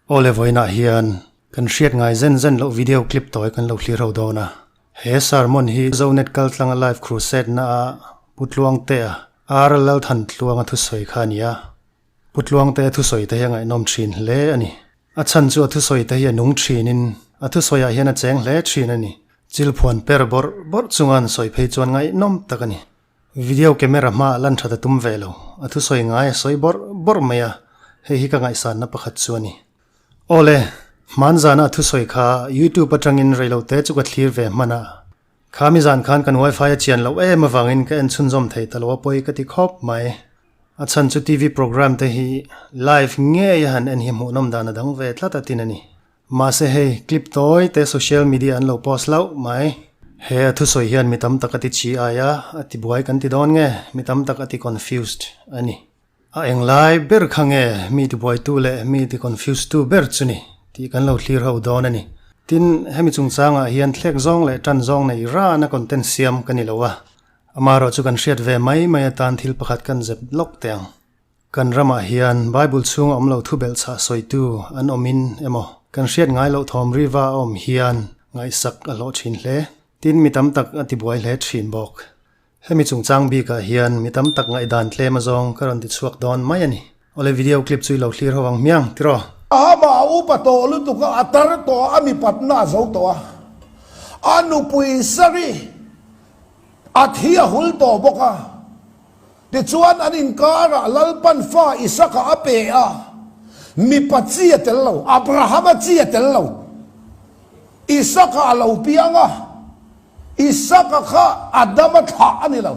Awle vawiinah hian kan hriat ngai zen zen loh video clip tawi kan lo thlir ho dawn a. He sermon hi Zonet kaltlanga live crusade na a Pu Tluangtea, R Lalthantluanga thusawi kha a ni a. Pu Tluangtea thusawi te hi a ngaihnawm thin hle a ni. A chhan chu a thusawi te hi a nung thinin a thusawiah hian a cheng hle thin a ni. Chilphuan per bawrh bawrh chunga an sawi phei chuan ngaihnawm tak a ni. Video camera hmaah lan that a tum ve lo. A thusawi ngai a sawi bawrh bawrh mai a, hei hi ka ngaihsanna pakhat chu a ni. Awle, hmanzana a thusawi kha YouTube atangin reilote chu ka thlir ve hman a. Kha mi zan khan kan wifi a chian loh em avangin ka en chhunzawm thei ta lo a pawi ka ti khawp mai. A chhan chu TV program te hi live ngei a han en hi hmuhnawm dan a dang ve tlat a tin a ni. Mahse hei, clip tawi te social media an lo post hlauh mai. He a thusawi hian mi tam tak a ti chi ai a, a ti buai kan ti dawn nge, mi tam tak a ti confused a ni. A englai ber kha nge mi ti buaitu leh mi ti confused tu ber chu ni tih kan lo thlir ho dawn a ni. Tin, hemi chungchangah hian thlek zawng leh tan zawng nei rana content siam ka ni lo a, amaherawh chu kan hriat ve mai mai atan thil pakhat kan zep lawk teh ang. Kan ramah hian Bible chhunga awm lo thu belhchhah sawitu an awmin emaw, kan hriat ngai loh thawm riva a awm hian ngaihsak a hlawh thin hle. Tin, mi tam tak a tibuai hle thin bawk. Hemi chungchang bikah hian mi tam tak ngaihdan tlem azawng ka rawn tichhuak dawn mai a ni. Awle video clip chu i lo thlir ho ang hmiang, tiraw? Ahama a upa tawh lutuk a, a tar tawh a, a mipatna a zo tawh a. A nupui Sari a thi a hul tawh bawk a. Tichuan an inkarah Lalpan fa Isaka a pe a, mipa chi a tel lo, Abrahama chi a tel lo. Isaka a lo piang a, Isaka kha Adama thlah a ni lo,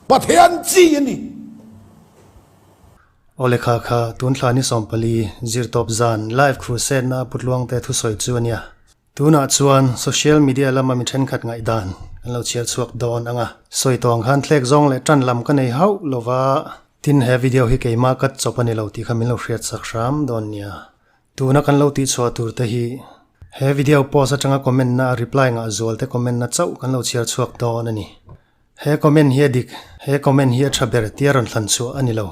Pathian chi a ni. Aw lekha kha tun thla ni 14 zirtawp zan live crusade na Putluangte thusawi chu a nia. Tunah chuan social media lama mi thenkhat ngaihdan kan lo chhiar chhuak dawn ang a. Sawi tawng khan thlek zawng leh tan lam ka nei hauh lo va. Tin, he video hi keimah cut chawp a ni lo tih kha min lo hriat sak hram dawn nia. Tuna kan lo tihchhuah tur te hi he video post atanga comment na a reply ngah zual te comment na chauh kan lo chhiar chhuak dawn a ni. He comment hi a dik, he comment hi a tha ber tia rawn hlan chhuah a ni lo.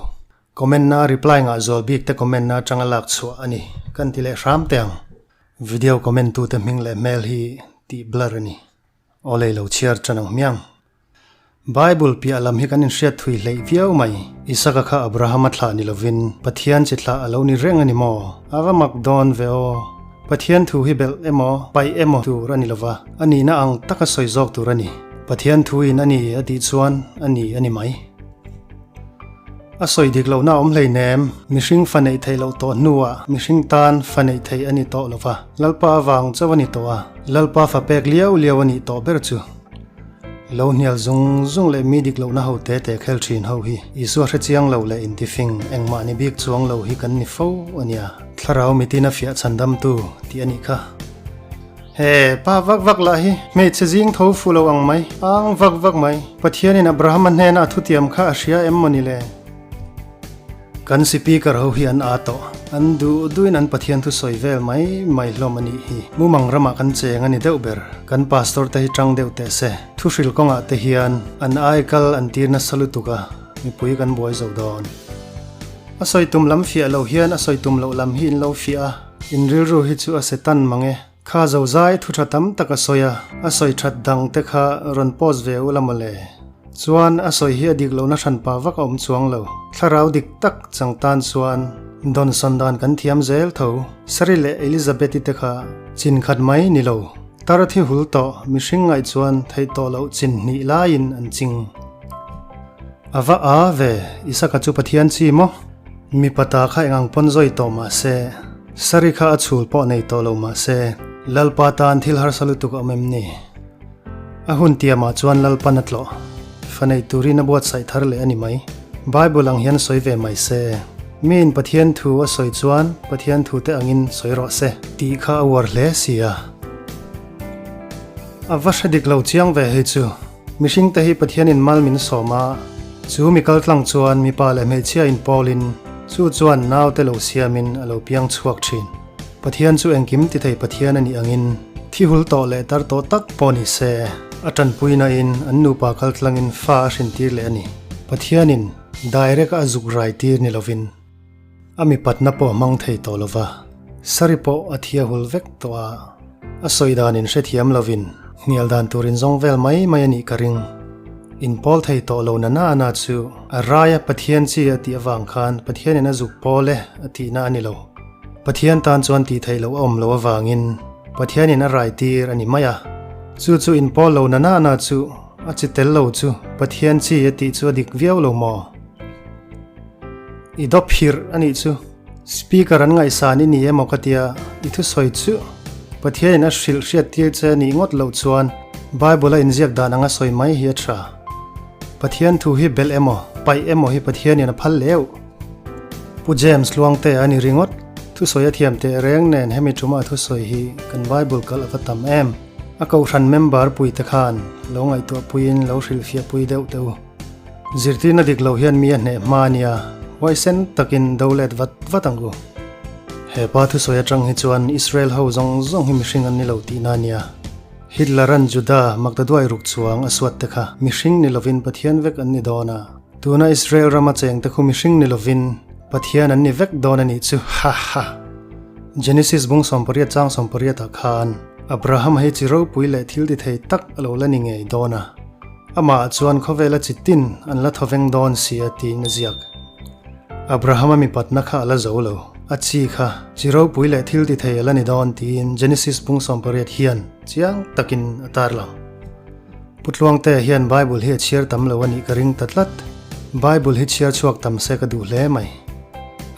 Comment na reply ngah zual bik te comment na atanga lak chhuah a ni. Kan ti leh hram teh ang. Video comment tu te hming leh hmel hi tih blur a ni. Aw lei lo chhiar tan ang hmiang. Bible piah lam hi kan inhriat thui hleih viau mai. Isaka kha Abrahama thlah ni lovin Pathian chi thlah a lo ni reng a ni maw? A va mak dawn ve aw. Pathian thu hi belh emaw, paih emaw tur a ni lova, a nihna ang taka sawi zawk tur a ni. Pathian thuin a ni a tih chuan a ni a ni mai. A sawi dik lohna a awm hleinem, mihring fa neih theih loh tawh hnuah mihring tan fa neih theih a ni tawh lo va, Lalpa avang chauh a ni tawh a, Lalpa fa pek liau liau a nih tawh ber chu. Lo hnial zung zung leh mi dik lohna ho te te khel thin ho hi Isua hre chiang lo leh intifing engmah ni bik chuang lo hi kan ni fo a nia. Thlarau mitin a fiah chhandamtu tih a nih kha. He pa vak vak lah hi hmeichhe zing tho fu lo ang mai, ang vak vak mai. Pathianin Abrahama hnena a thutiam kha a hria em mawni le? Kan Speaker ho hi an aa tawh. An duh duhin an Pathian thu sawi vel mai mai hlawm a nih hi. Mumang ramah kan cheng a ni deuh ber. Kan Pastor te hi tang deuh teh se. Thuhril kawngah te hian an ai kal an tir nasa lutuk a, mipui kan buai zo dawn. A sawi tum lam fiah lo hian a sawi tum loh lam hi in lo fiah a. In rilru hi chu a setan mang e. Kha zozai thu tha tam tak a sawi a, a sawi that dang te kha rawn post ve ula mawle. Chuan a sawi hi a dik lohna hran pah vak a awm chuang lo. Thlarau dik tak chang tan chuan dawnsawn dan kan thiam zel tho. Sari leh Elizabeth-i te kha chin khat mai ni lo. Tar thi hul tawh mihring ngaih chuan theih tawh loh chin hnih laiin an ching. A va a ve, Isaka chu Pathian chi maw? Mipa ta kha engang pawn zawi tawh mah se, Sari kha a chhul pawh nei tawh lo mah se, Lalpa tan thil harsa lutuk a awm em ni? A hun tiamah chuan Lalpan a tlawh. Fa nei turin a buatsaih thar leh a ni mai. Bible ang hian sawi ve mai se. Miin Pathian thu a sawi chuan Pathian thu te angin sawi rawh se. Tih kha a uar hle si a. A va hre dik lo chiang ve hei chu. Mihringte hi Pathianin mal min sawm a, chu mi kaltlang chuan mipa leh hmeichhia inpawlin chu chuan naute lo siamin a lo piang chhuak thin. Pathian chu engkim ti thei Pathian a nih angin thi hul tawh leh tar tawh tak pawh ni se, a tanpuinain an nupa kaltlangin fa a hrintir leh a ni. Pathianin direct a zuk rai tir ni lovin. A mipatna pawh hmang thei tawh lova. Sari pawh a thia hul vek tawh a, a sawi dan in hrethiam lovin hnial dan tur in zawng vel mai mai a nih ka ring. In pawl thei tawh lo na na chu a raia Pathian chi a tih avang khan Pathianin a zuk pawl e a tihna a ni lo. Pathian tan chuan tih theih loh a awm loh avangin Pathianin a rai tir a ni mai a. Chu chu in pawl lo na na chu a chi tel lo chu Pathian chi a tih chu a dik viau lo maw? I dawp hirh a nih chu. Speaker an ngaihsan i ni emaw ka tia i thusawi chu Pathianin a hrilh hriat tir che a nih ngawt loh chuan Bible a inziak dan anga sawi mai hi a tha. Pathian thu hi belh emaw, paih emaw hi Pathianin a phal leuh. Pu James Luangte a ni ringawt. Thusawi a thiam teh reng nen hemi tuma a thusawi hi kan Bible kalh a va tam em. A kohhran member puite khan lo ngaihtuah puiin lo hrilhfiah pui deuh teh u. Zirtirna dik lo hian mi a hneh hma ania, huaisen takin do let vat vat ang u. He pa thusawi atang hi chuan Israel ho zawng zawng hi mihring an ni lo tihna ania. Hitler-a'n Juda Magdaduai ruk chuang a suat te kha mihring ni lovin Pathian vek an ni dawn a, tuna Israel rama cheng te khu mihring ni lovin Pathian an ni vek dawn a nih chu, ha ha! Genesis bung 18 chang 18 ah khan Abraham hi chi ropui leh thil ti thei tak a lo la ni ngei dawn a. Amah chuan khawvela chi tin an la thawveng dawn si a tiin a ziak. Abrahama mipatna kha a la zo lo, a chi kha chi ropui leh thil ti thei a la ni dawn tiin Genesis bung 18 hian chiang takin a tarlang. Pu Tluangtea hian Bible hi a chhiar tam lo a nih ka ring ta tlat. Bible hi chhiar chhuak tam se ka duh hle mai.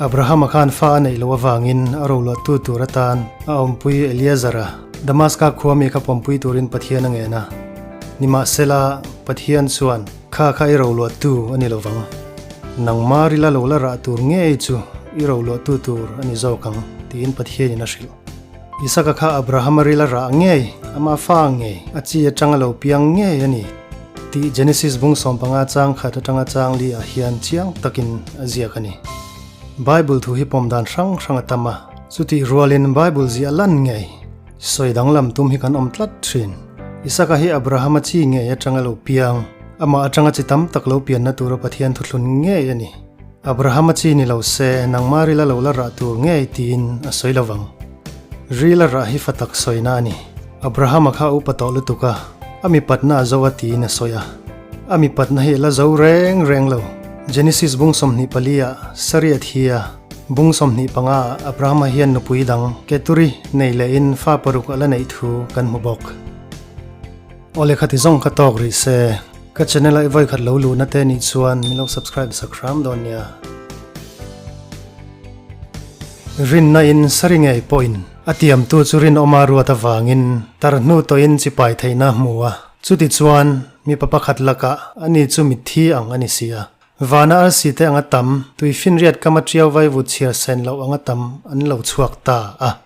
Abrahama khan fa a neih loh avangin a roluahtu tur atan a awmpui Eliezara, Damaska khua mi kha pawmpui turin Pathian a ngen a. Nimahsela, Pathian chuan, Kha kha i roluahtu a ni lovang. Nangma rila lo la rah tur ngei chu i roluahtu tur a ni zawk ang, tiin Pathianin a hrilh. Isaka kha Abrahama rila rah ngei, ama fa ngei, a chi atanga lo piang ngei a ni, tih Genesis bung 15 chang khat atanga chang li ah hian chiang takin a ziak a ni. Bible thu hi pawm dan hrang hrang a tam a, chutih rualin Bible ziah lan ngei, sawi danglam tum hi kan awm tlat thin. Isaka hi Abrahama chi ngei atanga lo piang, amah atanga chi tam tak lo pianna tura Pathian thuthlun ngei a ni. Abrahama chi ni lo se, nangma rila lo la rah tur ngei tiin a sawi lo vang. Rila rah hi fa tak sawina a ni. Abrahama kha a upa tawh lutuk a, a mipatna a zo a tiin a sawi a. A mipatna hi a la zo reng reng lo. Genesis bung 24 ah Sari a thi a, bung 25 ah Abrahama hian nupui dang Keturi nei lehin fa paruk a la neih thu kan hmu bawk. Awle khati zawng ka tawk rih se. Ka channel a i vawikhat lo luhna te nih chuan min lo subscribe sak hram dawn nia. Rinna in sari ngei pawhin a tiamtu chu rinawma ruat avangin tar hnu tawhin chi pai theihna a hmu a, chuti chuan mipa pakhat lakah ani chu mitthi ang a ni si a. Vana arsi te anga tam, tuifinriat kama tiau vaivut chhiar sen loh anga tam an lo chhuak ta a.